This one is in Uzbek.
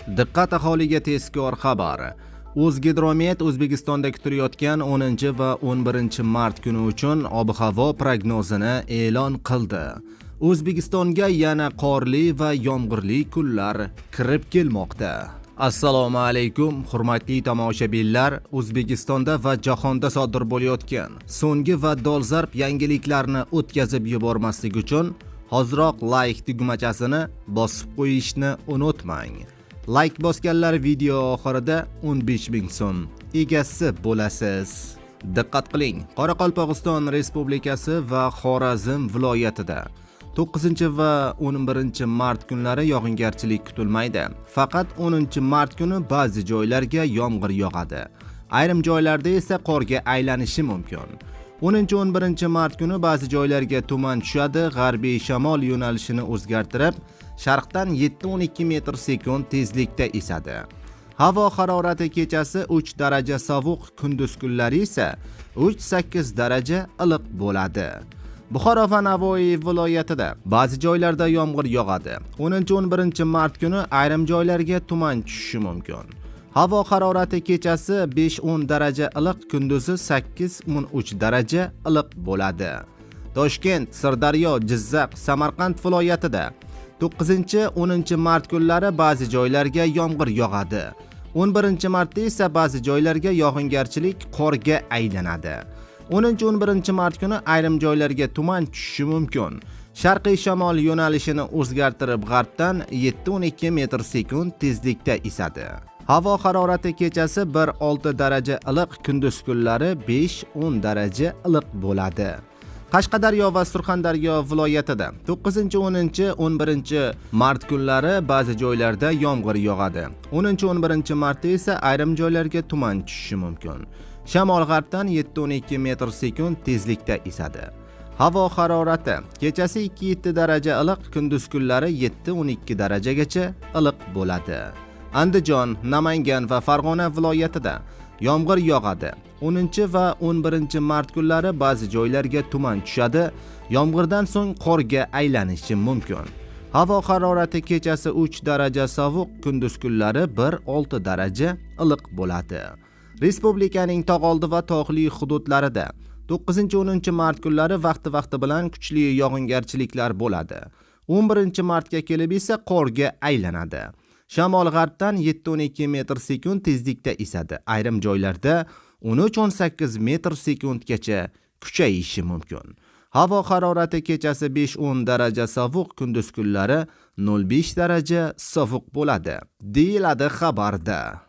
Diqqat, aholiga tezkor xabar. O'zgidromet O'zbekistonda kutilayotgan 10 va 11 mart kuni uchun ob-havo prognozini e'lon qildi. O'zbekistonga yana qorli va yomg'irli kunlar kirib kelmoqda. Assalomu alaykum, hurmatli tomoshabinlar. O'zbekistonda va jahonda sodir bo'layotgan so'nggi va dolzarb yangiliklarni o'tkazib yubormaslik uchun hoziroq like tugmachasini bosib qo'yishni unutmang. Like bosganlar video oxirida 15 ming so'm egasi bo'lasiz. Diqqat qiling, Qoraqalpog'iston Respublikasi va Xorazm viloyatida 9 va 11 mart kunlari yog'ingarchilik kutilmaydi. Faqat 10 mart kuni ba'zi joylarga yomg'ir yog'adi. Ayrim joylarda esa qorga aylanishi mumkin. 10-11 mart kuni ba'zi joylarga tuman tushadi, g'arbiy shamol yo'nalishini o'zgartirib, sharqdan 7-12 metr sekund tezlikda esadi. Havo harorati kechasi 3 daraja sovuq, kunduz kunlari esa 3-8 daraja iliq bo'ladi. Buxoro va Navoiy viloyatida ba'zi joylarda yomg'ir yog'adi. 10-11 mart kuni ayrim joylarga tuman tushishi mumkin. Havo harorati kechasi 5-10 daraja iliq, kunduzi 8-13 daraja iliq bo'ladi. Toshkent, Sirdaryo, Jizzax, Samarqand viloyatida 9-10 mart kunlari ba'zi joylarga yomg'ir yog'adi. 11 martda esa ba'zi joylarga yog'ingarchilik qorga aylanadi. 10-11 mart kuni ayrim joylarga tuman tushishi mumkin. Sharqiy shamol yo'nalishini o'zgartirib, g'arbdan 7-12 metr sekund tezlikda esadi. Havo harorati kechasi 1-6 daraja iliq, kunduz kunlari 5-10 daraja iliq bo'ladi. Qashqadaryo va Surxondaryo viloyatida 9, 10, 11 mart kunlari ba'zi joylarda yomg'ir yog'adi. 10, 11 martda esa ayrim joylarga tuman tushishi mumkin. Shamol g'arbdan 7-12 metr sekund tezlikda esadi. Havo harorati kechasi 2-7 daraja iliq, kunduz kunlari 7-12 darajagacha iliq bo'ladi. Andijon, Namangan va Farg'ona viloyatida yomg'ir yog'adi. 10 va 11 mart kunlari ba'zi joylarga tuman tushadi. Yomg'irdan so'ng qorga aylanishi mumkin. Havo harorati kechasi 3 daraja sovuq, kunduz kunlari 1-6 daraja iliq bo'ladi. Respublikaning tog'oldi va tog'li hududlarida 9-10 mart kunlari vaqti-vaqti bilan kuchli yog'ingarchiliklar bo'ladi. 11 martga kelib esa qorga aylanadi. Shamol g'arbdan 7-12 metr sekund tezlikda esadi. Ayrim joylarda 13-18 metr sekundgacha kuchayishi mumkin. Havo harorati kechasi 5-10 daraja sovuq, kunduz kunlari 0,5 daraja sovuq bo'ladi, deyiladi xabarda.